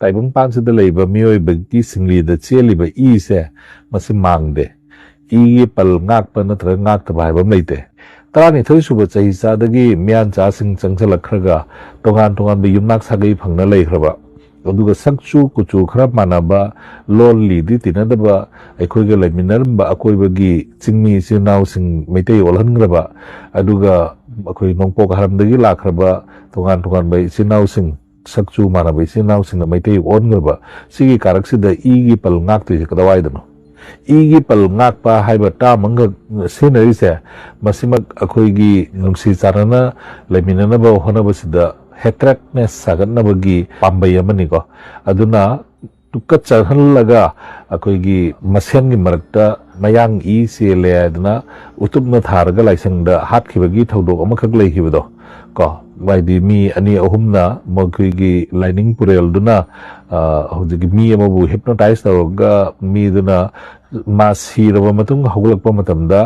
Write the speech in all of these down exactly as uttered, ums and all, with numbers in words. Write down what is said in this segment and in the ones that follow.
ꯇꯥꯏꯕꯪꯄꯥꯟꯁꯤꯗ ꯂꯩꯕ ꯃꯤꯑꯣꯏꯕꯒꯤ ꯁꯤꯡꯂꯤꯗ ꯆꯦꯜꯂꯤꯕ ꯏꯁꯦ, ꯃꯁꯤ ꯃꯥꯡꯗꯦ꯫ ꯏꯒꯤ ꯄꯜ ꯉꯥꯛꯄ ꯅꯠꯇ꯭ꯔꯒ ꯉꯥꯛꯇꯕ ꯍꯥꯏꯕ ꯑꯃ ꯂꯩꯇꯦ꯫ ꯇꯔꯥꯅꯤꯊꯣꯏ ꯁꯨꯕ ꯆꯍꯤ ꯆꯥꯗꯒꯤ ꯃꯤꯌꯥꯟꯆꯥꯁꯤꯡ ꯆꯪꯁꯤꯜꯂꯛꯈ꯭ꯔꯒ, ꯇꯣꯉꯥꯟ ꯇꯣꯉꯥꯟꯕ ꯌꯨꯝꯅꯥꯛ ꯁꯥꯒꯩ ꯐꯪꯅ ꯂꯩꯈ꯭ꯔꯕ, ꯑꯗꯨꯒ ꯁꯛꯆꯨ ꯀꯨꯆꯨ ꯈꯔ ꯃꯥꯟꯅꯕ, ꯂꯣꯟ ꯂꯤꯗꯤ ꯇꯤꯟꯅꯗꯕ, ꯑꯩꯈꯣꯏꯒ ꯂꯩꯃꯤꯟꯅꯔꯝꯕ ꯑꯀꯣꯏꯕꯒꯤ ꯆꯤꯡꯃꯤ ꯏꯆꯤꯜ ꯏꯅꯥꯎꯁꯤꯡ ꯃꯩꯇꯩ ꯑꯣꯜꯍꯟꯈ꯭ꯔꯕ, ꯑꯗꯨꯒ ꯑꯩꯈꯣꯏ ꯅꯣꯡꯄꯣꯛ ꯍꯥꯔꯝꯗꯒꯤ ꯂꯥꯛꯈ꯭ꯔꯕ ꯇꯣꯉꯥꯟ ꯇꯣꯉꯥꯟꯕ ꯏꯆꯤꯜ ꯏꯅꯥꯎꯁꯤꯡ, ꯁꯛꯆꯨ ꯃꯥꯟꯅꯕ ꯏꯆꯤꯜ ꯏꯅꯥꯎꯁꯤꯡꯅ ꯃꯩꯇꯩ ꯑꯣꯟꯈ꯭ꯔꯕ, ꯁꯤꯒꯤ ꯀꯥꯔꯛꯁꯤꯗ ꯏꯒꯤ ꯄꯜ ꯉꯥꯛꯇꯣꯏꯁꯦ ꯀꯗꯥꯏꯋꯥꯏꯗꯅꯣ? ꯏꯒꯤ ꯄꯜ ꯉꯥꯛꯄ ꯍꯥꯏꯕ ꯇꯥꯝ ꯑꯃꯈꯛ ꯁꯤꯖꯤꯟꯅꯔꯤꯁꯦ, ꯃꯁꯤꯃꯛ ꯑꯩꯈꯣꯏꯒꯤ ꯅꯨꯡꯁꯤ ꯆꯥꯟꯅꯅ ꯂꯩꯃꯤꯟꯅꯅꯕ ꯍꯣꯠꯅꯕꯁꯤꯗ ꯍꯦꯇ꯭ꯔꯦꯛꯅꯦꯁ ꯁꯥꯒꯠꯅꯕꯒꯤ ꯄꯥꯝꯕꯩ ꯑꯃꯅꯤꯀꯣ꯫ ꯑꯗꯨꯅ ꯇꯨꯀꯠꯆꯍꯜꯂꯒ ꯑꯩꯈꯣꯏꯒꯤ ꯃꯁꯦꯟꯒꯤ ꯃꯔꯛꯇ ꯃꯌꯥꯡ ꯏ ꯆꯦꯜꯂꯦ ꯍꯥꯏꯗꯅ ꯎꯇꯨꯞꯅ ꯊꯥꯔꯒ ꯂꯥꯏꯁꯪꯗ ꯍꯥꯠꯈꯤꯕꯒꯤ ꯊꯧꯗꯣꯛ ꯑꯃꯈꯛ ꯂꯩꯈꯤꯕꯗꯣ ꯀꯣ, ꯍꯥꯏꯗꯤ ꯃꯤ ꯑꯅꯤ ꯑꯍꯨꯝꯅ ꯃꯈꯣꯏꯒꯤ ꯂꯥꯏꯅꯤꯡ ꯄꯨꯔꯦꯜꯗꯨꯅ, ꯑ, ꯍꯧꯖꯤꯛꯀꯤ ꯃꯤ ꯑꯃꯕꯨ ꯍꯤꯞꯅꯣꯇꯥꯏꯁ ꯇꯧꯔꯒ ꯃꯤꯗꯨꯅ ꯃꯥ ꯁꯤꯔꯕ ꯃꯇꯨꯡ ꯍꯧꯒꯠꯂꯛꯄ ꯃꯇꯝꯗ,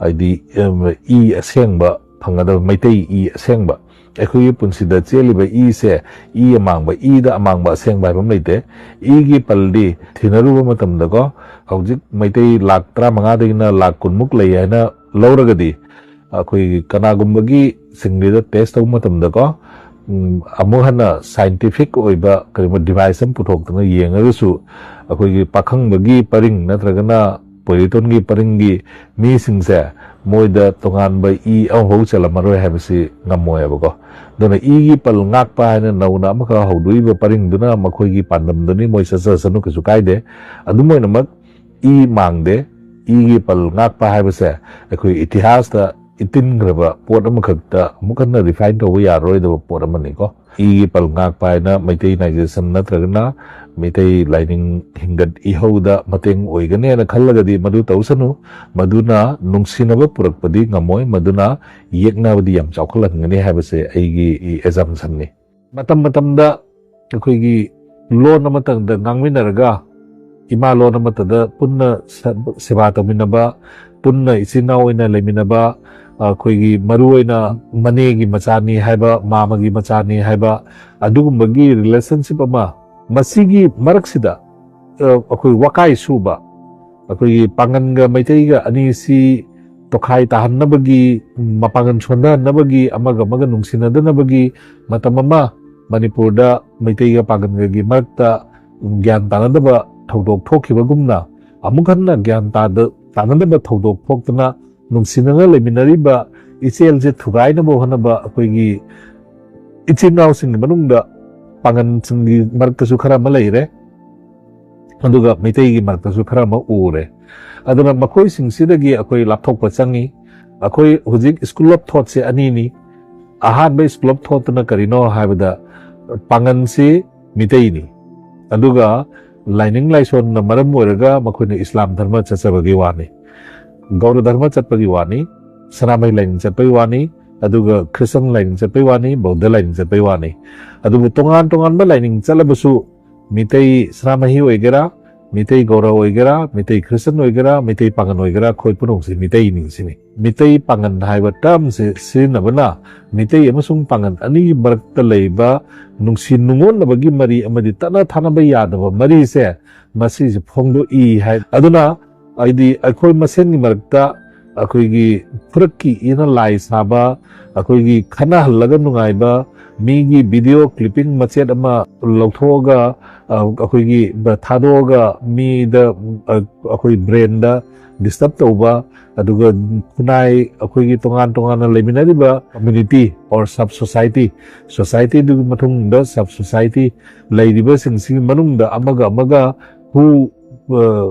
ꯍꯥꯏꯗꯤ, ꯑꯝ, ꯏ ꯑꯁꯦꯡꯕ ꯐꯪꯒꯗꯕ, ꯃꯩꯇꯩ ꯏ ꯑꯁꯦꯡꯕ, ꯑꯩꯈꯣꯏꯒꯤ ꯄꯨꯟꯁꯤꯗ ꯆꯦꯜꯂꯤꯕ ꯏꯁꯦ, ꯏ ꯑꯃꯥꯡꯕ, ꯏꯗ ꯑꯃꯥꯡꯕ ꯑꯁꯦꯡꯕ ꯍꯥꯏꯕ ꯑꯃ ꯂꯩꯇꯦ꯫ ꯏꯒꯤ ꯄꯜꯗꯤ ꯊꯤꯅꯔꯨꯕ ꯃꯇꯝꯗꯀꯣ, ꯍꯧꯖꯤꯛ ꯃꯩꯇꯩ ꯂꯥꯛ ꯇꯔꯥꯃꯉꯥꯗꯒꯤꯅ ꯂꯥꯛ ꯀꯨꯟꯃꯨꯛ ꯂꯩ ꯍꯥꯏꯅ ꯂꯧꯔꯒꯗꯤ, ꯑꯩꯈꯣꯏꯒꯤ ꯀꯅꯥꯒꯨꯝꯕꯒꯤ ꯁꯤꯡꯂꯤꯗ ꯇꯦꯁ ꯇꯧꯕ ꯃꯇꯝꯗꯀꯣ, ꯎꯝ, ꯑꯃꯨꯛ ꯍꯟꯅ ꯁꯥꯏꯟꯇꯤꯐꯤꯛ ꯑꯣꯏꯕ ꯀꯔꯤꯒꯨꯝꯕ ꯗꯤꯚꯥꯏꯁ ꯑꯃ ꯄꯨꯊꯣꯛꯇꯨꯅ ꯌꯦꯡꯉꯒꯁꯨ, ꯑꯩꯈꯣꯏꯒꯤ ꯄꯥꯈꯪꯕꯒꯤ ꯄꯔꯤꯡ ꯅꯠꯇ꯭ꯔꯒꯅ ꯄꯣꯏꯔꯤꯇꯣꯟꯒꯤ ꯄꯔꯤꯡꯒꯤ ꯃꯤꯁꯤꯡꯁꯦ, ꯃꯣꯏꯗ ꯇꯣꯉꯥꯟꯕ ꯏ ꯑꯃꯐꯥꯎ ꯆꯦꯜꯂꯝꯃꯔꯣꯏ ꯍꯥꯏꯕꯁꯤ ꯉꯝꯃꯣꯏꯕꯀꯣ꯫ ꯑꯗꯨꯅ ꯏꯒꯤ ꯄꯜ ꯉꯥꯛꯄ ꯍꯥꯏꯅ ꯅꯧꯅ ꯑꯃꯈꯛ ꯍꯧꯗꯣꯛꯏꯕ ꯄꯔꯤꯡꯗꯨꯅ ꯃꯈꯣꯏꯒꯤ ꯄꯥꯟꯗꯝꯗꯨꯅꯤ, ꯃꯣꯏ ꯆꯠꯆꯁꯅꯨ, ꯀꯩꯁꯨ ꯀꯥꯏꯗꯦ꯫ ꯑꯗꯨꯝ ꯑꯣꯏꯅꯃꯛ ꯏ ꯃꯥꯡꯗꯦ, ꯏꯒꯤ ꯄꯜ ꯉꯥꯛꯄ ꯍꯥꯏꯕꯁꯦ ꯑꯩꯈꯣꯏ ꯏꯇꯤꯍꯥꯁꯇ ꯏꯇꯤꯟꯈ꯭ꯔꯕ ꯄꯣꯠ ꯑꯃꯈꯛꯇ ꯑꯃꯨꯛ ꯍꯟꯅ ꯔꯤꯐꯥꯏꯟ ꯇꯧꯕ ꯌꯥꯔꯔꯣꯏꯗꯕ ꯄꯣꯠ ꯑꯃꯅꯤꯀꯣ꯫ ꯏꯒꯤ ꯄꯜ ꯉꯥꯛꯄ ꯍꯥꯏꯅ ꯃꯩꯇꯩꯅꯥꯏꯖꯦꯁꯟ ꯅꯠꯇ꯭ꯔꯒꯅ ꯃꯩꯇꯩ ꯂꯥꯏꯅꯤꯡ ꯍꯤꯡꯒꯠ ꯏꯍꯧꯗ ꯃꯇꯦꯡ ꯑꯣꯏꯒꯅꯦꯅ ꯈꯜꯂꯒꯗꯤ ꯃꯗꯨ ꯇꯧꯁꯅꯨ꯫ ꯃꯗꯨꯅ ꯅꯨꯡꯁꯤꯅꯕ ꯄꯨꯔꯛꯄꯗꯤ ꯉꯝꯃꯣꯏ, ꯃꯗꯨꯅ ꯌꯦꯛꯅꯕꯗꯤ ꯌꯥꯝ ꯆꯥꯎꯈꯠꯍꯟꯒꯅꯤ ꯍꯥꯏꯕꯁꯦ ꯑꯩꯒꯤ ꯑꯦꯖꯝꯁꯟꯅꯤ꯫ ꯃꯇꯝ ꯃꯇꯝꯗ ꯑꯩꯈꯣꯏꯒꯤ ꯂꯣꯟ ꯑꯃꯇꯪꯗ ꯉꯥꯡꯃꯤꯟꯅꯔꯒ, ꯏꯃꯥ ꯂꯣꯟ ꯑꯃꯠꯇꯗ ꯄꯨꯟꯅ ꯁ-, ꯁꯦꯕꯥ ꯇꯧꯃꯤꯟꯅꯕ, ꯄꯨꯟꯅ ꯏꯆꯤꯟ ꯏꯅꯥꯎ ꯑꯣꯏꯅ ꯂꯩꯃꯤꯟꯅꯕ, ꯑꯩꯈꯣꯏꯒꯤ ꯃꯔꯨ ꯑꯣꯏꯅ ꯃꯅꯦꯒꯤ ꯃꯆꯥꯅꯤ ꯍꯥꯏꯕ, ꯃꯥꯃꯒꯤ ꯃꯆꯥꯅꯤ ꯍꯥꯏꯕ, ꯑꯗꯨꯒꯨꯝꯕꯒꯤ ꯔꯤꯂꯦꯁꯟꯁꯤꯞ ꯑꯃ ꯃꯁꯤꯒꯤ ꯃꯔꯛꯁꯤꯗ, ꯑ, ꯑꯩꯈꯣꯏ ꯋꯥꯀꯥꯏ ꯁꯨꯕ, ꯑꯩꯈꯣꯏꯒꯤ ꯄꯥꯡꯒꯟꯒ ꯃꯩꯇꯩꯒ ꯑꯅꯤꯁꯤ ꯇꯣꯈꯥꯏ ꯇꯥꯍꯟꯅꯕꯒꯤ, ꯃꯄꯥꯡꯒꯜ ꯁꯣꯟꯊꯍꯟꯅꯕꯒꯤ, ꯑꯃꯒ ꯑꯃꯒ ꯅꯨꯡꯁꯤꯅꯗꯅꯕꯒꯤ ꯃꯇꯝ ꯑꯃ ꯃꯅꯤꯄꯨꯔꯗ ꯃꯩꯇꯩꯒ ꯄꯥꯡꯒꯟꯒꯒꯤ ꯃꯔꯛꯇ ꯒ꯭ꯌꯥꯟ ꯇꯥꯅꯗꯕ ꯊꯧꯗꯣꯛ ꯊꯣꯛꯈꯤꯕꯒꯨꯝꯅ, ꯑꯃꯨꯛ ꯍꯟꯅ ꯒ꯭ꯌꯥꯟ ꯇꯥꯗ-, ꯇꯥꯅꯗꯕ ꯊꯧꯗꯣꯛ ꯊꯣꯛꯇꯨꯅ ꯅꯨꯡꯁꯤꯅꯅ ꯂꯩꯃꯤꯟꯅꯔꯤꯕ ꯏꯆꯦꯜꯁꯦ ꯊꯨꯒꯥꯏꯅꯕ ꯍꯣꯠꯅꯕ ꯑꯩꯈꯣꯏꯒꯤ ꯏꯆꯤꯟ ꯏꯅꯥꯎꯁꯤꯡꯒꯤ ꯃꯅꯨꯡꯗ ꯄꯥꯡꯒꯟꯁꯤꯡꯒꯤ ꯃꯔꯛꯇꯁꯨ ꯈꯔ ꯑꯃ ꯂꯩꯔꯦ, ꯑꯗꯨꯒ ꯃꯩꯇꯩꯒꯤ ꯃꯔꯛꯇꯁꯨ ꯈꯔ ꯑꯃ ꯎꯔꯦ꯫ ꯑꯗꯨꯅ ꯃꯈꯣꯏꯁꯤꯡꯁꯤꯗꯒꯤ ꯑꯩꯈꯣꯏ ꯂꯥꯞꯊꯣꯛꯄ ꯆꯪꯉꯤ꯫ ꯑꯩꯈꯣꯏ ꯍꯧꯖꯤꯛ school of thoughtꯁꯦ ꯑꯅꯤꯅꯤ꯫ ꯑꯍꯥꯟꯕ school of thoughtꯇꯨꯅ ꯀꯔꯤꯅꯣ ꯍꯥꯏꯕꯗ, ꯄꯥꯡꯒꯟꯁꯤ ꯃꯤꯇꯩꯅꯤ, ꯑꯗꯨꯒ ꯂꯥꯏꯅꯤꯡ ꯂꯥꯏꯁꯣꯟꯅ ꯃꯔꯝ ꯑꯣꯏꯔꯒ ꯃꯈꯣꯏꯅ ꯏꯁꯂꯥꯝ ꯙꯔꯃ ꯆꯠꯆꯕꯒꯤ ꯋꯥꯅꯤ, ꯒꯧꯔ ꯙꯔꯃ ꯆꯠꯄꯒꯤ ꯋꯥꯅꯤ, ꯁꯅꯥꯃꯍꯤ ꯂꯥꯏꯅꯤꯡ ꯆꯠꯄꯒꯤ ꯋꯥꯅꯤ, ꯑꯗꯨꯒ ꯈ꯭ꯔꯤꯁꯇꯟ ꯂꯥꯏꯅꯤꯡ ꯆꯠꯄꯒꯤ ꯋꯥꯅꯤ, ꯕꯧꯗ ꯂꯥꯏꯅꯤꯡ ꯆꯠꯄꯒꯤ ꯋꯥꯅꯤ꯫ ꯑꯗꯨꯕꯨ ꯇꯣꯉꯥꯟ ꯇꯣꯉꯥꯟꯕ ꯂꯥꯏꯅꯤꯡ ꯆꯠꯂꯕꯁꯨ, ꯃꯤꯇꯩ ꯁꯅꯥꯃꯍꯤ ꯑꯣꯏꯒꯦꯔꯥ, ꯃꯤꯇꯩ ꯒꯧꯔ ꯑꯣꯏꯒꯦꯔꯥ, ꯃꯤꯇꯩ ꯈ꯭ꯔꯤꯁꯇꯟ ꯑꯣꯏꯒꯦꯔꯥ, ꯃꯤꯇꯩ ꯄꯥꯉꯟ ꯑꯣꯏꯒꯦꯔꯥ, ꯑꯩꯈꯣꯏ ꯄꯨꯝꯅꯃꯛꯁꯦ ꯃꯤꯇꯩꯅꯤ ꯁꯤꯅꯤ꯫ ꯃꯤꯇꯩ ꯄꯥꯉꯟ ꯍꯥꯏꯕ termꯁꯦ ꯁꯤꯖꯤꯟꯅꯕꯅ ꯃꯤꯇꯩ ꯑꯃꯁꯨꯡ ꯄꯥꯉꯟ ꯑꯅꯤꯒꯤ ꯃꯔꯛꯇ ꯂꯩꯕ ꯅꯨꯡꯁꯤ ꯅꯨꯡꯉꯣꯟꯅꯕꯒꯤ ꯃꯔꯤ ꯑꯃꯗꯤ ꯇꯠꯅ ꯊꯥꯅꯕ ꯌꯥꯗꯕ ꯃꯔꯤꯁꯦ ꯃꯁꯤꯁꯦ ꯐꯣꯡꯗꯣꯛꯏ ꯍꯥꯏ꯫ ꯑꯗꯨꯅ ꯍꯥꯏꯗꯤ ꯑꯩꯈꯣꯏ ꯃꯁꯦꯟꯒꯤ ꯃꯔꯛꯇ ꯑꯩꯈꯣꯏꯒꯤ ꯐꯨꯔꯛꯀꯤ ꯏꯅ ꯂꯥꯏ ꯁꯥꯕ, ꯑꯩꯈꯣꯏꯒꯤ ꯈꯠꯅꯍꯜꯂꯒ ꯅꯨꯡꯉꯥꯏꯕ, ꯃꯤꯒꯤ video clipping ꯃꯆꯦꯠ ꯑꯃ ꯂꯧꯊꯣꯛꯑꯒ, ꯑ, ꯑꯩꯈꯣꯏꯒꯤ ꯕ-, ꯊꯥꯗꯣꯛꯑꯒ ꯃꯤꯗ, ꯑ, ꯑꯩꯈꯣꯏ brainꯗ disturb ꯇꯧꯕ, ꯑꯗꯨꯒ ꯈꯨꯟꯅꯥꯏ ꯑꯩꯈꯣꯏꯒꯤ ꯇꯣꯉꯥꯟ ꯇꯣꯉꯥꯟꯅ ꯂꯩꯃꯤꯟꯅꯔꯤꯕ community or sub society, societyꯗꯨꯒꯤ ꯃꯇꯨꯡꯗ sub society ꯂꯩꯔꯤꯕꯁꯤꯡꯁꯤꯒꯤ ꯃꯅꯨꯡꯗ ꯑꯃꯒ ꯑꯃꯒ ꯍꯨ, ꯑ,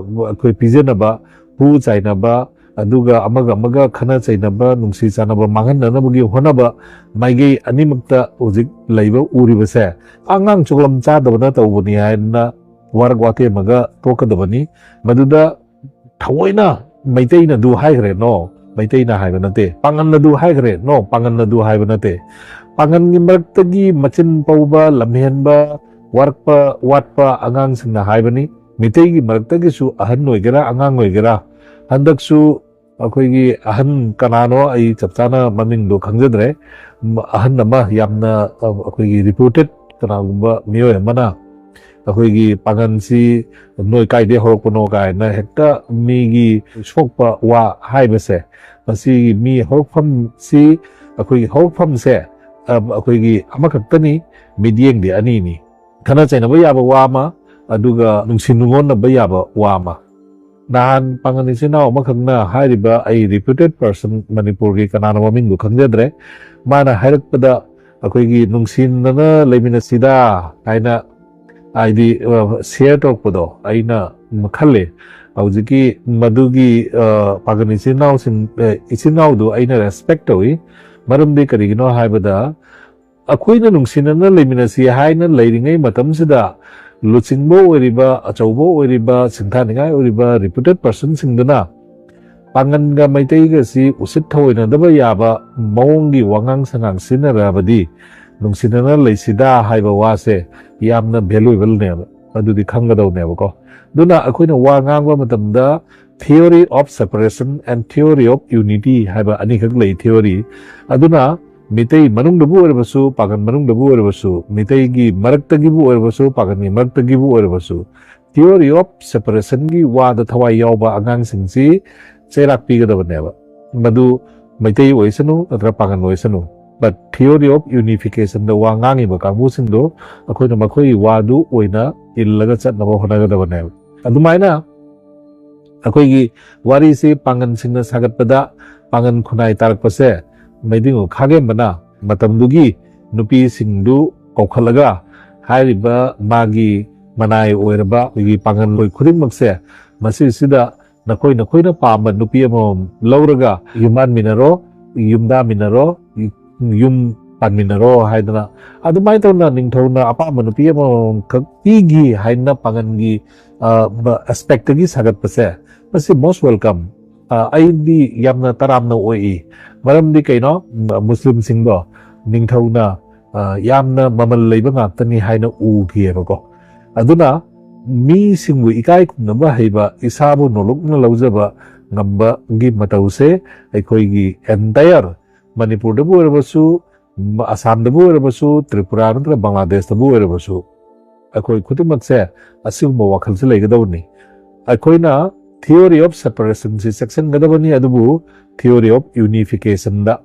ꯑꯩꯈꯣꯏ ꯄꯤꯖꯅꯕ, ꯍꯨ ꯆꯥꯏꯅꯕ, ꯑꯗꯨꯒ ꯑꯃꯒ ꯑꯃꯒ ꯈꯠꯅ ꯆꯩꯅꯕ, ꯅꯨꯡꯁꯤ ꯆꯥꯟꯅꯕ ꯃꯥꯡꯍꯟꯅꯅꯕꯒꯤ ꯍꯣꯠꯅꯕ ꯃꯥꯏꯀꯩ ꯑꯅꯤꯃꯛꯇ ꯍꯧꯖꯤꯛ ꯂꯩꯕ ꯎꯔꯤꯕꯁꯦ ꯑꯉꯥꯡ ꯆꯣꯂꯝ ꯆꯥꯗꯕꯅ ꯇꯧꯕꯅꯤ ꯍꯥꯏꯗꯅ ꯋꯥꯔꯛ ꯋꯥꯇꯦꯝꯃꯒ ꯇꯣꯛꯀꯗꯕꯅꯤ꯫ ꯃꯗꯨꯗ ꯊꯑꯣꯏꯅ ꯃꯩꯇꯩꯅ ꯑꯗꯨ ꯍꯥꯏꯈ꯭ꯔꯦ, no, ꯃꯩꯇꯩꯅ ꯍꯥꯏꯕ ꯅꯠꯇꯦ꯫ ꯄꯥꯉꯟꯅ ꯑꯗꯨ ꯍꯥꯏꯈ꯭ꯔꯦ, no, ꯄꯥꯉꯟꯅ ꯑꯗꯨ ꯍꯥꯏꯕ ꯅꯠꯇꯦ꯫ ꯄꯥꯉꯟꯒꯤ ꯃꯔꯛꯇꯒꯤ ꯃꯆꯤꯟ ꯄꯧꯕ, ꯂꯝꯍꯦꯟꯕ, ꯋꯥꯔꯛꯄ ꯋꯥꯠꯄ ꯑꯉꯥꯡꯁꯤꯡꯅ ꯍꯥꯏꯕꯅꯤ꯫ ꯃꯤꯇꯩꯒꯤ ꯃꯔꯛꯇꯒꯤꯁꯨ ꯑꯍꯟ ꯑꯣꯏꯒꯦꯔꯥ ꯑꯉꯥꯡ ꯑꯣꯏꯒꯦꯔꯥ, ꯍꯟꯗꯛꯁꯨ ꯑꯩꯈꯣꯏꯒꯤ ꯑꯍꯟ ꯀꯅꯥꯅꯣ, ꯑꯩ ꯆꯞ ꯆꯥꯅ ꯃꯃꯤꯡꯗꯣ ꯈꯪꯖꯗ꯭ꯔꯦ, ꯃ-, ꯑꯍꯟ ꯑꯃ ꯌꯥꯝꯅ, ꯑ, ꯑꯩꯈꯣꯏꯒꯤ reputed ꯀꯅꯥꯒꯨꯝꯕ ꯃꯤꯑꯣꯏ ꯑꯃꯅ ꯑꯩꯈꯣꯏꯒꯤ ꯄꯥꯉꯟꯁꯤ ꯅꯣꯏ ꯀꯥꯏꯗꯩ ꯍꯧꯔꯛꯄꯅꯣ ꯀꯥꯏꯅ ꯍꯦꯛꯇ ꯃꯤꯒꯤ ꯁꯣꯛꯄ ꯋꯥ ꯍꯥꯏꯕꯁꯦ, ꯃꯁꯤꯒꯤ ꯃꯤ ꯍꯧꯔꯛꯐꯝꯁꯤ, ꯑꯩꯈꯣꯏꯒꯤ ꯍꯧꯔꯛꯐꯝꯁꯦ ꯑ, ꯑꯩꯈꯣꯏꯒꯤ ꯑꯃꯈꯛꯇꯅꯤ, ꯃꯤꯠꯌꯦꯡꯗꯤ ꯑꯅꯤꯅꯤ꯫ ꯈꯠꯅ ꯆꯩꯅꯕ ꯌꯥꯕ ꯋꯥ ꯑꯃ, ꯑꯗꯨꯒ ꯅꯨꯡꯁꯤ ꯅꯨꯡꯉꯣꯟꯅꯕ ꯌꯥꯕ ꯋꯥ ꯑꯃ꯫ ꯅꯍꯥꯟ ꯄꯥꯉꯟ ꯏꯆꯤꯟ ꯏꯅꯥꯎ ꯑꯃꯈꯛꯅ ꯍꯥꯏꯔꯤꯕ, ꯑꯩ ꯔꯤꯄ꯭ꯌꯨꯇꯦꯠ ꯄꯔꯁꯟ ꯃꯅꯤꯄꯨꯔꯒꯤ, ꯀꯅꯥꯅꯣ ꯃꯃꯤꯡꯗꯨ ꯈꯪꯖꯗ꯭ꯔꯦ, ꯃꯥꯅ ꯍꯥꯏꯔꯛꯄꯗ, ꯑꯩꯈꯣꯏꯒꯤ ꯅꯨꯡꯁꯤꯅꯅ ꯂꯩꯃꯤꯟꯅꯁꯤꯗ ꯍꯥꯏꯅ, ꯍꯥꯏꯗꯤ, ꯁꯤꯌꯔ ꯇꯧꯔꯛꯄꯗꯣ ꯑꯩꯅ ꯈꯜꯂꯦ, ꯍꯧꯖꯤꯛꯀꯤ ꯃꯗꯨꯒꯤ ꯑ, ꯄꯥꯉꯟ ꯏꯆꯤꯟ ꯏꯅꯥꯎꯁꯤꯡ, ꯑ, ꯏꯆꯤꯟ ꯏꯅꯥꯎꯗꯨ ꯑꯩꯅ ꯔꯦꯁꯄꯦꯛ ꯇꯧꯏ꯫ ꯃꯔꯝꯗꯤ ꯀꯔꯤꯒꯤꯅꯣ ꯍꯥꯏꯕꯗ, ꯑꯩꯈꯣꯏꯅ ꯅꯨꯡꯁꯤꯅꯅ ꯂꯩꯃꯤꯟꯅꯁꯤ ꯍꯥꯏꯅ ꯂꯩꯔꯤꯉꯩ ꯃꯇꯝꯁꯤꯗ, ꯂꯨꯆꯤꯡꯕ ꯑꯣꯏꯔꯤꯕ, ꯑꯆꯧꯕ ꯑꯣꯏꯔꯤꯕ, ꯁꯤꯡꯊꯥꯅꯤꯡꯉꯥꯏ ꯑꯣꯏꯔꯤꯕ ꯔꯤꯄ꯭ꯌꯨꯇꯦꯠ ꯄꯔꯁꯟꯁꯤꯡꯗꯨꯅ ꯄꯥꯉꯟꯒ ꯃꯩꯇꯩꯒꯁꯤ ꯎꯁꯤꯠ ꯊꯑꯣꯏꯅꯗꯕ ꯌꯥꯕ ꯃꯑꯣꯡꯒꯤ ꯋꯥꯉꯥꯡ ꯁꯉꯥꯡ ꯁꯤꯖꯤꯟꯅꯔꯕꯗꯤ, ꯅꯨꯡꯁꯤꯅꯅ ꯂꯩꯁꯤꯗ ꯍꯥꯏꯕ ꯋꯥꯁꯦ ꯌꯥꯝꯅ ꯚꯦꯂꯨꯑꯦꯕꯜꯅꯦꯕ, ꯑꯗꯨꯗꯤ ꯈꯪꯒꯗꯧꯅꯦꯕꯀꯣ꯫ ꯑꯗꯨꯅ ꯑꯩꯈꯣꯏꯅ ꯋꯥ ꯉꯥꯡꯕ ꯃꯇꯝꯗ theory of separation and theory of unity ꯍꯥꯏꯕ ꯑꯅꯤꯈꯛ ꯂꯩ, ꯊꯤꯑꯣꯔꯤ꯫ ꯑꯗꯨꯅ ꯃꯤꯇꯩ ꯃꯅꯨꯡꯗꯕꯨ ꯑꯣꯏꯔꯕꯁꯨ, ꯄꯥꯉꯟ ꯃꯅꯨꯡꯗꯕꯨ ꯑꯣꯏꯔꯕꯁꯨ, ꯃꯤꯇꯩꯒꯤ ꯃꯔꯛꯇꯒꯤꯕꯨ ꯑꯣꯏꯔꯕꯁꯨ, ꯄꯥꯉꯟꯒꯤ ꯃꯔꯛꯇꯒꯤꯕꯨ ꯑꯣꯏꯔꯕꯁꯨ, theory of separationꯒꯤ ꯋꯥꯗ ꯊꯋꯥꯏ ꯌꯥꯎꯕ ꯑꯉꯥꯡꯁꯤꯡꯁꯤ ꯆꯩꯔꯥꯛ ꯄꯤꯒꯗꯕꯅꯦꯕ꯫ ꯃꯗꯨ ꯃꯩꯇꯩ ꯑꯣꯏꯁꯅꯨ ꯅꯠꯇ꯭ꯔ ꯄꯥꯉꯟ ꯑꯣꯏꯁꯅꯨ, but theory of unificationꯗ ꯋꯥ ꯉꯥꯡꯉꯤꯕ ꯀꯥꯡꯕꯨꯁꯤꯡꯗꯣ ꯑꯩꯈꯣꯏꯅ ꯃꯈꯣꯏꯒꯤ ꯋꯥꯗꯨ ꯑꯣꯏꯅ ꯏꯜꯂꯒ ꯆꯠꯅꯕ ꯍꯣꯠꯅꯒꯗꯕꯅꯦꯕ꯫ ꯑꯗꯨꯃꯥꯏꯅ ꯑꯩꯈꯣꯏꯒꯤ ꯋꯥꯔꯤꯁꯤ ꯄꯥꯉꯟꯁꯤꯡꯅ ꯁꯥꯒꯠꯄꯗ, ꯄꯥꯉꯟ ꯈꯨꯟꯅꯥꯏ ꯇꯥꯔꯛꯄꯁꯦ ꯃꯩꯗꯤꯡꯉꯨ ꯈꯥꯒꯦꯝꯕꯅ ꯃꯇꯝꯗꯨꯒꯤ ꯅꯨꯄꯤꯁꯤꯡꯗꯨ ꯀꯧꯈꯠꯂꯒ ꯍꯥꯏꯔꯤꯕ ꯃꯥꯒꯤ ꯃꯅꯥꯏ ꯑꯣꯏꯔꯕ ꯑꯩꯈꯣꯏꯒꯤ ꯄꯥꯉꯟ ꯈꯨꯗꯤꯡꯃꯛꯁꯦ ꯃꯁꯤꯁꯤꯗ ꯅꯈꯣꯏ ꯅꯈꯣꯏꯅ ꯄꯥꯝꯕ ꯅꯨꯄꯤ ꯑꯃꯃꯝ ꯂꯧꯔꯒ ꯌꯨꯝꯕꯥꯟꯃꯤꯟꯅꯔꯣ, ꯌꯨꯝꯗꯥꯃꯤꯟꯅꯔꯣ, ꯌꯨꯝ ꯄꯥꯟꯃꯤꯟꯅꯔꯣ ꯍꯥꯏꯗꯅ, ꯑꯗꯨꯃꯥꯏꯅ ꯇꯧꯅ ꯅꯤꯡꯊꯧꯅ ꯑꯄꯥꯝꯕ ꯅꯨꯄꯤ ꯑꯃꯃꯝꯈꯛ ꯄꯤꯈꯤ ꯍꯥꯏꯅ ꯄꯥꯉꯟꯒꯤ ꯑꯦꯁꯄꯦꯛꯇꯒꯤ ꯁꯥꯒꯠꯄꯁꯦ, ꯃꯁꯤ most welcome꯫ ꯑꯩꯗꯤ ꯌꯥꯝꯅ ꯇꯔꯥꯝꯅ ꯑꯣꯛꯏ꯫ ꯃꯔꯝꯗꯤ ꯀꯩꯅꯣ? ꯃꯨꯁꯂꯤꯝꯁꯤꯡꯗꯣ ꯅꯤꯡꯊꯧꯅ ꯌꯥꯝꯅ ꯃꯃꯜ ꯂꯩꯕ ꯉꯥꯛꯇꯅꯤ ꯍꯥꯏꯅ ꯎꯈꯤꯑꯕꯀꯣ꯫ ꯑꯗꯨꯅ ꯃꯤꯁꯤꯡꯕꯨ ꯏꯀꯥꯏ ꯈꯨꯝꯅꯕ ꯍꯩꯕ, ꯏꯁꯥꯕꯨ ꯅꯣꯂꯨꯛꯅ ꯂꯧꯖꯕ ꯉꯝꯕꯒꯤ ꯃꯇꯧꯁꯦ ꯑꯩꯈꯣꯏꯒꯤ entire ꯃꯅꯤꯄꯨꯔꯗꯕꯨ ꯑꯣꯏꯔꯕꯁꯨ, ꯑꯁꯥꯝꯗꯕꯨ ꯑꯣꯏꯔꯕꯁꯨ, ꯇ꯭ꯔꯤꯄꯨꯔꯥ ꯅꯠꯇ꯭ꯔꯒ ꯕꯪꯒ꯭ꯂꯥꯗꯦꯁꯇꯕꯨ ꯑꯣꯏꯔꯕꯁꯨ, ꯑꯩꯈꯣꯏ ꯈꯨꯗꯤꯡꯃꯛꯁꯦ ꯑꯁꯤꯒꯨꯝꯕ ꯋꯥꯈꯜꯁꯦ ꯂꯩꯒꯗꯕꯅꯤ꯫ ꯑꯩꯈꯣꯏꯅ theory of separationꯁꯤ ꯆꯦꯛꯁꯤꯟꯒꯗꯕꯅꯤ, ꯑꯗꯨꯕꯨ theory of unificationꯗ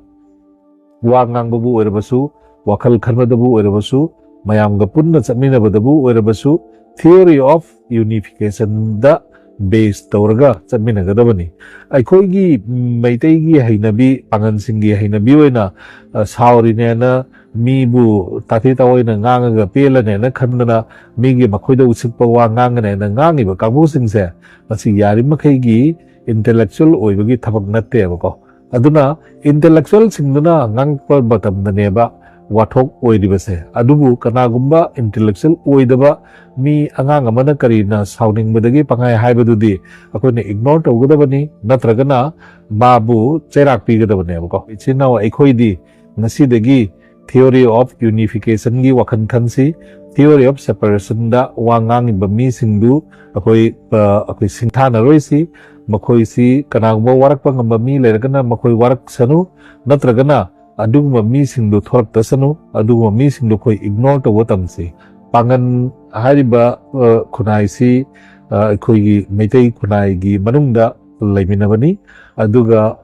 ꯋꯥ ꯉꯥꯡꯕꯕꯨ ꯑꯣꯏꯔꯕꯁꯨ, ꯋꯥꯈꯜ ꯈꯟꯕꯗꯕꯨ ꯑꯣꯏꯔꯕꯁꯨ, ꯃꯌꯥꯝꯒ ꯄꯨꯟꯅ ꯆꯠꯃꯤꯟꯅꯕꯗꯕꯨ ꯑꯣꯏꯔꯕꯁꯨ theory of unificationꯗ base ꯇꯧꯔꯒ ꯆꯠꯃꯤꯟꯅꯒꯗꯕꯅꯤ꯫ ꯑꯩꯈꯣꯏꯒꯤ ꯃꯩꯇꯩꯒꯤ ꯍꯩꯅꯕꯤ, ꯄꯥꯉꯜꯁꯤꯡꯒꯤ ꯍꯩꯅꯕꯤ ꯑꯣꯏꯅ, ꯑ, ꯁꯥꯎꯔꯤꯅꯦꯅ ꯃꯤꯕꯨ ꯇꯥꯊꯤ ꯇꯥꯑꯣꯏꯅ ꯉꯥꯡꯉꯒ ꯄꯦꯜꯂꯅꯦꯅ ꯈꯟꯗꯅ ꯃꯤꯒꯤ ꯃꯈꯣꯏꯗ ꯎꯁꯤꯠꯄ ꯋꯥ ꯉꯥꯡꯒꯅꯦꯅ ꯉꯥꯡꯉꯤꯕ ꯀꯥꯡꯕꯨꯁꯤꯡꯁꯦ, ꯃꯁꯤ ꯌꯥꯔꯤꯃꯈꯩꯒꯤ intellectual ꯑꯣꯏꯕꯒꯤ ꯊꯕꯛ ꯅꯠꯇꯦꯕꯀꯣ꯫ ꯑꯗꯨꯅ intellectualꯁꯤꯡꯗꯨꯅ ꯉꯥꯡꯉꯛꯄ ꯃꯇꯝꯗꯅꯦꯕ ꯋꯥꯊꯣꯛ ꯑꯣꯏꯔꯤꯕꯁꯦ꯫ ꯑꯗꯨꯕꯨ ꯀꯅꯥꯒꯨꯝꯕ intellectual ꯑꯣꯏꯗꯕ ꯃꯤ, ꯑꯉꯥꯡ ꯑꯃꯅ ꯀꯔꯤꯅ ꯁꯥꯎꯅꯤꯡꯕꯗꯒꯤ ꯄꯪꯍꯥꯏ ꯍꯥꯏꯕꯗꯨꯗꯤ ꯑꯩꯈꯣꯏꯅ ignore ꯇꯧꯒꯗꯕꯅꯤ, ꯅꯠꯇ꯭ꯔꯒꯅ ꯃꯥꯕꯨ ꯆꯩꯔꯥꯛ ꯄꯤꯒꯗꯕꯅꯦꯕꯀꯣ꯫ ꯏꯆꯤꯟ ꯏꯅꯥꯎ ꯑꯩꯈꯣꯏꯗꯤ ꯉꯁꯤꯗꯒꯤ theory of unificationꯒꯤ ꯋꯥꯈꯜ ꯈꯟꯁꯤ, theory of separationꯗ ꯋꯥ ꯉꯥꯡꯉꯤꯕ ꯃꯤꯁꯤꯡꯗꯨ ꯑꯩꯈꯣꯏ, ꯑ, ꯑꯩꯈꯣꯏ ꯁꯤꯡꯊꯥꯅꯔꯣꯏꯁꯤ꯫ ꯃꯈꯣꯏꯁꯤ ꯀꯅꯥꯒꯨꯝꯕ ꯋꯥꯔꯛꯄ ꯉꯝꯕ ꯃꯤ ꯂꯩꯔꯒꯅ ꯃꯈꯣꯏ ꯋꯥꯔꯛꯁꯅꯨ, ꯅꯠꯇ꯭ꯔꯒꯅ ꯑꯗꯨꯒꯨꯝꯕ ꯃꯤꯁꯤꯡꯗꯨ ꯊꯣꯔꯛꯇꯁꯅꯨ, ꯑꯗꯨꯒꯨꯝꯕ ꯃꯤꯁꯤꯡꯗꯨ ꯑꯩꯈꯣꯏ ignore ꯇꯧꯕ ꯇꯝꯁꯤ꯫ ꯄꯥꯉꯟ ꯍꯥꯏꯔꯤꯕ, ꯑ, ꯈꯨꯟꯅꯥꯏꯁꯤ, ꯑ, ꯑꯩꯈꯣꯏꯒꯤ ꯃꯩꯇꯩ ꯈꯨꯟꯅꯥꯏꯒꯤ ꯃꯅꯨꯡꯗ ꯂꯩꯃꯤꯟꯅꯕꯅꯤ꯫ ꯑꯗꯨꯒ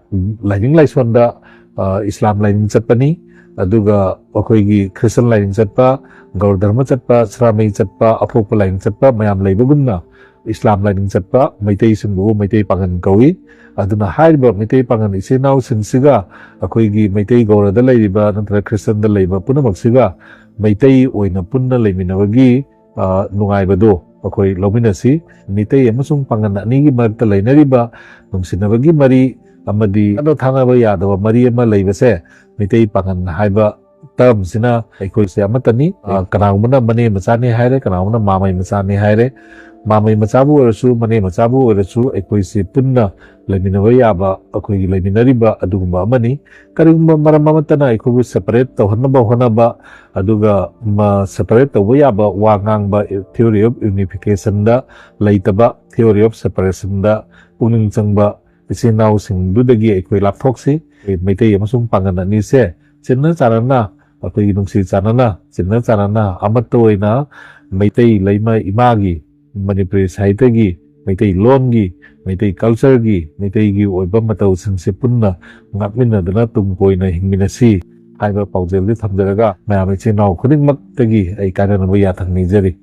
ꯂꯥꯏꯅꯤꯡ ꯂꯥꯏꯁꯣꯟꯗ, ꯑ, ꯏꯁꯂꯥꯝ ꯂꯥꯏꯅꯤꯡ ꯆꯠꯄꯅꯤ꯫ ꯑꯗꯨꯒ ꯑꯩꯈꯣꯏꯒꯤ ꯈ꯭ꯔꯤꯁꯇꯟ ꯂꯥꯏꯅꯤꯡ ꯆꯠꯄ, ꯒꯧꯔ ꯙꯔꯃ ꯆꯠꯄ, ꯁꯅꯥꯃꯍꯤ ꯆꯠꯄ, ꯑꯄꯣꯛꯄ ꯂꯥꯏꯅꯤꯡ ꯆꯠꯄ ꯃꯌꯥꯝ ꯂꯩꯕꯒꯨꯝꯅ ꯏꯁꯂꯥꯝ ꯂꯥꯏꯅꯤꯡ ꯆꯠꯄ ꯃꯩꯇꯩꯁꯤꯡꯕꯨ ꯃꯩꯇꯩ ꯄꯥꯉꯟ ꯀꯧꯏ꯫ ꯑꯗꯨꯅ ꯍꯥꯏꯔꯤꯕ ꯃꯩꯇꯩ ꯄꯥꯉꯟ ꯏꯆꯤꯜ ꯏꯅꯥꯎꯁꯤꯡꯁꯤꯒ ꯑꯩꯈꯣꯏꯒꯤ ꯃꯩꯇꯩ ꯒꯧꯔꯗ ꯂꯩꯔꯤꯕ ꯅꯠꯇ꯭ꯔꯒ ꯈ꯭ꯔꯤꯁꯇꯟꯗ ꯂꯩꯕ ꯄꯨꯝꯅꯃꯛꯁꯤꯒ ꯃꯩꯇꯩ ꯑꯣꯏꯅ ꯄꯨꯟꯅ ꯂꯩꯃꯤꯟꯅꯕꯒꯤ, ꯑ, ꯅꯨꯡꯉꯥꯏꯕꯗꯣ ꯑꯩꯈꯣꯏ ꯂꯧꯃꯤꯟꯅꯁꯤ꯫ ꯃꯤꯇꯩ ꯑꯃꯁꯨꯡ ꯄꯥꯉꯟ ꯑꯅꯤꯒꯤ ꯃꯔꯛꯇ ꯂꯩꯅꯔꯤꯕ ꯅꯨꯡꯁꯤꯅꯕꯒꯤ ꯃꯔꯤ ꯑꯃꯗꯤ ꯈꯠꯅ ꯊꯥꯅꯕ ꯌꯥꯗꯕ ꯃꯔꯤ ꯑꯃ ꯂꯩꯕꯁꯦ ꯃꯤꯇꯩ ꯄꯥꯉꯟ ꯍꯥꯏꯕ ꯇꯔꯝꯁꯤꯅ ꯑꯩꯈꯣꯏꯁꯦ ꯑꯃꯠꯇꯅꯤ꯫ ꯑ, ꯀꯅꯥꯒꯨꯝꯕꯅ ꯃꯅꯦ ꯃꯆꯥꯅꯤ ꯍꯥꯏꯔꯦ, ꯀꯅꯥꯒꯨꯝꯕꯅ ꯃꯥꯃꯩ ꯃꯆꯥꯅꯤ ꯍꯥꯏꯔꯦ꯫ ꯃꯥꯃꯩ ꯃꯆꯥꯕꯨ ꯑꯣꯏꯔꯁꯨ, ꯃꯅꯦ ꯃꯆꯥꯕꯨ ꯑꯣꯏꯔꯁꯨ ꯑꯩꯈꯣꯏꯁꯦ ꯄꯨꯟꯅ ꯂꯩꯃꯤꯟꯅꯕ ꯌꯥꯕ, ꯑꯩꯈꯣꯏꯒꯤ ꯂꯩꯃꯤꯟꯅꯔꯤꯕ ꯑꯗꯨꯒꯨꯝꯕ ꯑꯃꯅꯤ꯫ ꯀꯔꯤꯒꯨꯝꯕ ꯃꯔꯝ ꯑꯃꯠꯇꯅ ꯑꯩꯈꯣꯏꯕꯨ separate ꯇꯧꯍꯟꯅꯕ ꯍꯣꯠꯅꯕ, ꯑꯗꯨꯒ ꯃ-, separate ꯇꯧꯕ ꯌꯥꯕ ꯋꯥ ꯉꯥꯡꯕ, theory of unificationꯗ ꯂꯩꯇꯕ, theory of separationꯗ ꯄꯨꯛꯅꯤꯡ ꯆꯪꯕ ꯏꯆꯤꯜ ꯏꯅꯥꯎꯁꯤꯡꯗꯨꯗꯒꯤ ꯑꯩꯈꯣꯏ ꯂꯥꯞꯊꯣꯛꯁꯤ꯫ ꯑꯩꯈꯣꯏ ꯃꯩꯇꯩ ꯑꯃꯁꯨꯡ ꯄꯥꯉꯟ ꯑꯅꯤꯁꯦ ꯆꯤꯟꯅ ꯆꯥꯟꯅꯅ, ꯑꯩꯈꯣꯏꯒꯤ ꯅꯨꯡꯁꯤ ꯆꯥꯟꯅꯅ, ꯆꯤꯟꯅ ꯆꯥꯟꯅꯅ ꯑꯃꯠꯇ ꯑꯣꯏꯅ ꯃꯩꯇꯩ ꯂꯩꯃ ꯏꯃꯥꯒꯤ, ꯃꯅꯤꯄꯨꯔꯤ ꯁꯥꯍꯤꯇ꯭ꯌꯒꯤ, ꯃꯩꯇꯩ ꯂꯣꯟꯒꯤ, ꯃꯩꯇꯩ ꯀꯜꯆꯔꯒꯤ, ꯃꯩꯇꯩꯒꯤ ꯑꯣꯏꯕ ꯃꯇꯧꯁꯤꯡꯁꯦ ꯄꯨꯟꯅ ꯉꯥꯛꯃꯤꯟꯅꯗꯨꯅ ꯇꯨꯡ ꯀꯣꯏꯅ ꯍꯤꯡꯃꯤꯟꯅꯁꯤ ꯍꯥꯏꯕ ꯄꯥꯎꯖꯦꯜꯗꯤ ꯊꯝꯖꯔꯒ, ꯃꯌꯥꯝ ꯏꯆꯤꯜ ꯏꯅꯥꯎ ꯈꯨꯗꯤꯡꯃꯛꯇꯒꯤ ꯑꯩ ꯀꯥꯏꯅꯅꯕ ꯌꯥꯊꯪ ꯅꯤꯖꯔꯤ꯫